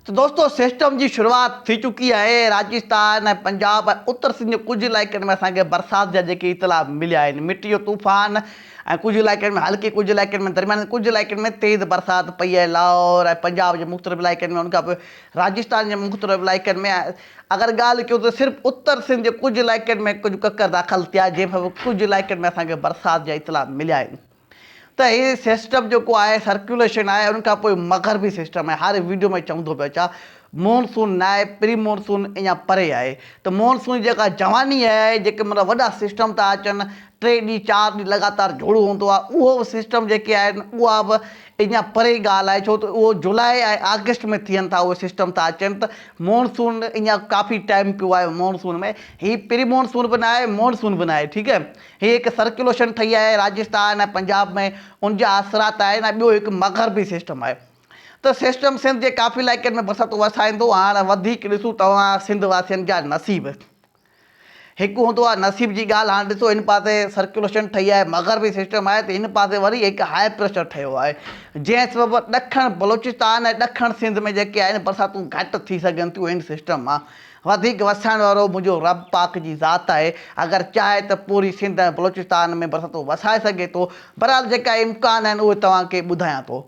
ته دوستو سسٽم جي شروعات ٿي چڪي آهي راجستان ۽ پنجاب ۽ اتر سنڌ جي ڪجهه علائقن ۾ اسان کي برسات جا جيڪي اطلاع مليا آهن مٽي جو طوفان ۽ ڪجهه علائقن ۾ هلڪي ڪجهه علائقن ۾ درمياني ڪجهه علائقن ۾ تيز برسات پئي آهي لاهور ۽ پنجاب جي مختلف علائقن ۾ ان کان پوء راجستان جي مختلف علائقن ۾ اگر ڳالهه ڪيون ته صرف اتر سنڌ جي ڪجهه علائقن ۾ ڪجهه ڪڪر داخل ٿيا جنهن سبب ڪجهه علائقن ۾ اسان کي برسات جا اطلاع مليا آهن. ته هي سسٽم جيڪو آهي سرڪيوليشن آهي ان کان پوء مغربي سسٽم آهي هر ويڊيو ۾ چوندو پيو اچان مونسون نه آهي پري مونسون اڃا پري آهي ته مونسون جي جيڪا جواني آهي جيڪي مطلب وڏا سسٽم ٿا اچن ٽي ڏينهن چار ڏينهن لڳاتار جھوڙو هوندو آهي اهو به سسٽم جيڪي آهن اها به اڃا پري ڳالهه آهي ڇو ته اهو جولاء ۽ آگسٽ ۾ ٿين ٿا اهي سسٽم ٿا اچن ته مونسون اڃا ڪافي ٽائيم پيو آهي مونسون ۾ هي پري مونسون به نه آهي مونسون به نه آهي ٺيڪ آهي هي هڪ سرڪيوليشن ٺهي آهي راجستان ۽ پنجاب ۾ ان جا اثرات آهن ۽ ٻيو هڪ مغربي سسٽم آهي ته سسٽم سنڌ جي ڪافي علائقن ۾ برساتون وسائيندو هاڻ وڌيڪ ڏسون توهان سنڌ واسين جا نصيب هڪ هوندو آهي نصيب جي ڳالهه هاڻ ڏسو هن پاسي سرڪيوليشن ٺهي آهي مغربي سسٽم آهي ته هن پاسي وري هڪ هاء پريشر ٺهيو آهي جنهن سبب ڏکڻ بلوچستان ۽ ڏکڻ سنڌ ۾ جيڪي آهن برساتون گهٽ ٿي سگهن ٿيون هن سسٽم مان وڌيڪ وسائڻ وارو منهنجو رب پاڪ جي ذات آهي، اگر چاهي ته پوري سنڌ ۽ بلوچستان ۾ برساتون وسائي سگهي ٿو، بهرحال جيڪا امڪان آهن اهي توهان کي ٻڌايان ٿو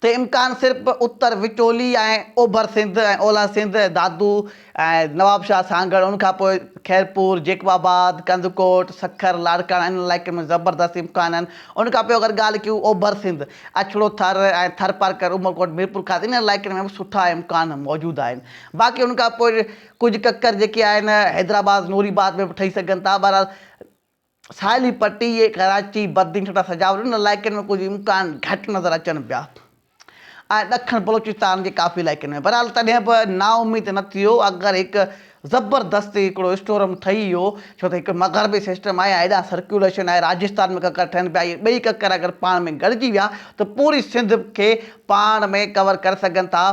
ته امڪان صرف اتر وچولي ۽ اوڀر سنڌ ۽ اولهه سنڌ دادو ۽ نوابشاهه سانگهڙ ان کان پوء خيرپور، جيڪب آباد، ڪنڌڪوٽ، سکر، لاڙڪاڻا انهن علائقن ۾ زبردست امڪان آهن ان کان پوء اگر ڳالهه ڪيون اوڀر سنڌ اڇڙو ٿر ۽ ٿرپارڪر، عمرڪوٽ، ميرپورخاص انهن علائقن ۾ به سٺا امڪان موجود آهن. باقي ان کان پوء ڪجهه ڪڪر جيڪي آهن حيدرآباد، نوري آباد ۾ به ٺهي سگهن ٿا. بهرحال ساحلي پٽي، ڪراچي، بدين، ٺٽا، سجاول انهن علائقن ۾ ڪجهه امڪان گهٽ نظر اچن پيا ۽ ڏکڻ بلوچستان جي ڪافي علائقن ۾ بهرحال تڏهن به نااميد نه ٿيو اگر هڪ زبردست هڪڙو اسٽورم ٺهي ويو ڇو ته هڪ مغربي سسٽم آهي هيڏانهن سرڪيوليشن آهي راجستان ۾ ڪڪر ٺهن پيا اهي ٻئي ڪڪر اگر پاڻ ۾ گڏجي ويا ته پوري سنڌ کي پاڻ ۾ ڪور ڪري سگهن ٿا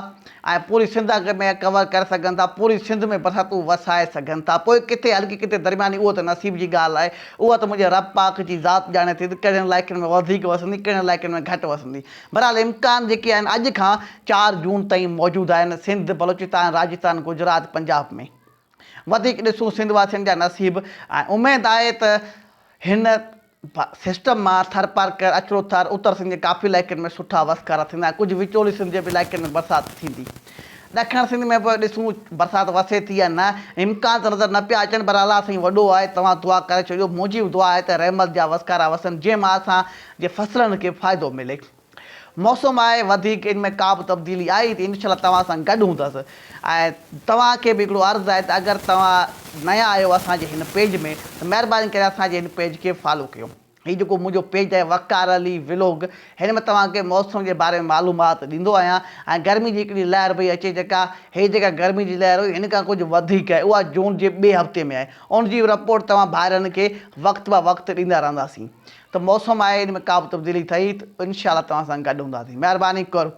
۽ پوري سنڌ ۾ ڪور ڪري سگهن ٿا پوري سنڌ ۾ برساتون وسائي سگهن ٿا پوء ڪٿي هلڪي ڪٿي درمياني اهو ته نصيب جي ڳالهه آهي اها ته منهنجي رب پاڪ جي ذات ڄاڻي ٿي ته ڪهڙن علائقن ۾ وڌيڪ وسندي ڪهڙن علائقن ۾ گهٽ وسندي بهرحال امڪان جيڪي آهن اڄ کان چار جون تائين موجود آهن سنڌ، بلوچستان، راجستان، گجرات، پنجاب ۾ وڌيڪ ڏسون سنڌ واسين جا نصيب ۽ اميد آهي ته هن سسٽم مان ٿرپارڪر، اڇڙو ٿر، اتر سنڌ جي ڪافي علائقن ۾ سٺا وسڪارا ٿيندا ۽ ڪجهه وچولي سنڌ جي به علائقن ۾ برسات ٿيندي. ڏکڻ سنڌ ۾ به ڏسون برسات وسي ٿي يا نه امڪان ته نظر نه پيا اچن پر الله سائين وڏو آهي توهان دعا ڪري ڇڏيو منهنجي به دعا آهي ته رحمت جا وسڪارا وسن جنهن مان اسان جي فصلن کي فائدو ملي. موسم آهي وڌيڪ ان ۾ ڪا به تبديلي آئي ته انشاء الله توهان سان گڏ هوندس ۽ توهان کي به هڪڙو عرض آهي ته اگر توهان نيا آهيو اسان جي هن پيج ۾ ته مهرباني ڪري اسان جي هن پيج کي فالو ڪيو هي جيڪو منهنجو پيج آهي وقار علي ولوگ هن ۾ توهان کي موسم جي باري ۾ معلومات ڏيندو آهيان ۽ گرمي جي هڪڙي لهر پئي اچي جيڪا هي جيڪا گرمي جي لهر هئي هن کان ڪجهه وڌيڪ آهي اها جون جي ٻئي هفتي ۾ آهي ان جي رپورٽ توهان ڀائرن کي وقت به وقت ڏيندا رهنداسين ته موسم آهي ان ۾ ڪا به تبديلي ٿئي ته انشاء الله توهان سان گڏ هونداسين مهرباني قرب.